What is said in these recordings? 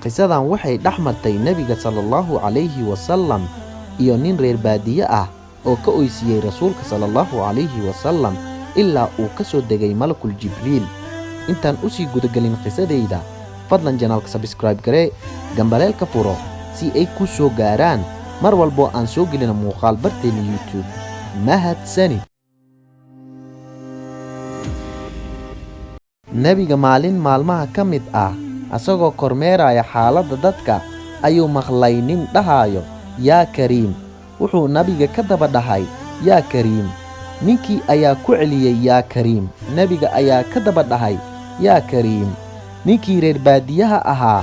Qisadan waxay dhex martay Nebiga sallallahu calayhi wasallam iyo nin reer baadiye ah oo ka oysiiyey Rasuulka sallallahu calayhi wasallam ilaa uu ka soo degay Malakul Jibriil. Intaan u sii gudagelin qisadayda, fadlan channelka subscribe garee, gambaleelka furo si ay kuu soo gaaraan mar walboo aan soo gelino muuqaal barteena YouTube. Mahadsanid. Nebiga maalin maalmaha ka mid ah, asagoo kormeeraya xaaladda dadka, ayuu maqlay nin dhahayo, "Yaa Kariim." Wuxuu nabiga ka daba dhahay, "Yaa Kariim." Ninkii ayaa ku celiyey, "Yaa Kariim." Nebiga ayaa ka daba dhahay, "Yaa Kariim." Ninkii reer baadiyaha ahaa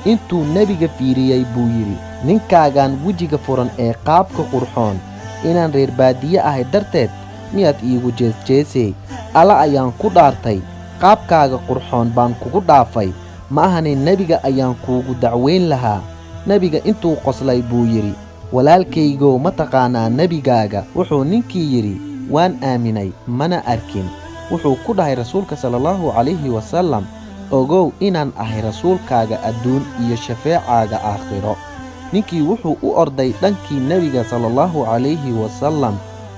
intuu nebiga fiiriyey buu yidhi, "Ninkaagan wejiga furan ee qaabka qurxoon, inaan reer baadiye ahay darteed miyaad iigu jeesjeesay? Alla ayaan ku dhaartay, qaabkaaga qurxoon baan kugu dhaafay, ma ahane nebiga ayaan kuugu dacweyn lahaa." Nebiga intuu qoslay buu yidhi, "Walaalkaygow, ma taqaanaa nebigaaga?" Wuxuu ninkii yidhi, "Waan aaminay, mana arkin." Wuxuu ku dhahay Rasuulka sallallahu calayhi wasallam, "Ogow inaan ahay rasuulkaaga adduun iyo shafeecaaga aakhiro." Ninkii wuxuu u orday dhankii nebiga sallallahu calayhi wasallam,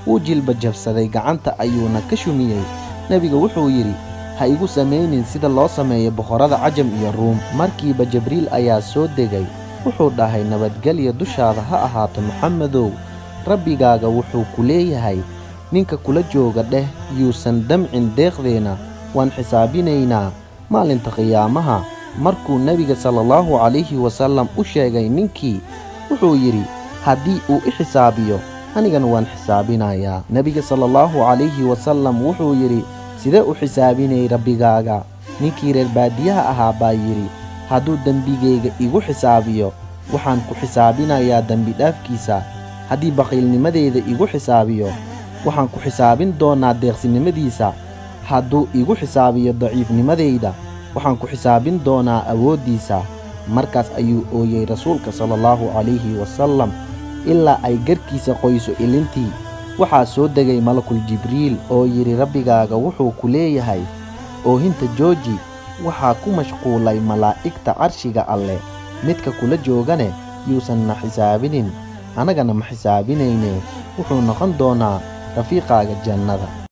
wuu jilba jabsaday, gacanta ayuuna ka shumiyey. Nebiga wuxuu yidhi, "Ha igu samaynin sida loo sameeyo boqorrada Cajam iyo Ruum." Markiiba Jibriil ayaa soo degay. Wuxuu dhahay, "Nabadgelyo dushaada ha ahaato, Maxamedow. Rabbigaaga wuxuu ku leeyahay, ninka kula jooga dheh yuusan damcin, deeqdeena waan xisaabinaynaa maalinta qiyaamaha." Markuu nebiga sallallahu calayhi wasallam u sheegay ninkii, wuxuu yidhi, "Haddii uu i xisaabiyo, anigana waan xisaabinayaa." Nebiga sallallahu calayhi wasallam wuxuu yidhi, "Sidee u xisaabinay rabbigaaga?" Ninkii reer baadiyaha ahaa baa yidhi, "Hadduu dembigayga igu xisaabiyo, waxaan ku xisaabinayaa dembi dhaafkiisa. Haddii baqiilnimadeyda igu xisaabiyo, waxaan ku xisaabin doonaa deeqsinimadiisa. Hadduu igu xisaabiyo daciifnimadeyda, waxaan ku xisaabin doonaa awooddiisa." Markaas ayuu ooyey Rasuulka sallallahu calayhi wasallam ilaa ay garkiisa qoyso ilintii. Waxaa soo degay Malakul Jibriil oo yidhi, "Rabbigaaga wuxuu ku leeyahay, oohinta jooji, waxaa ku mashquulay malaa'igta carshiga Alle. Midka kula joogane yuusan na xisaabinin, annagana ma xisaabinayne, wuxuu noqon doonaa rafiiqaaga jannada."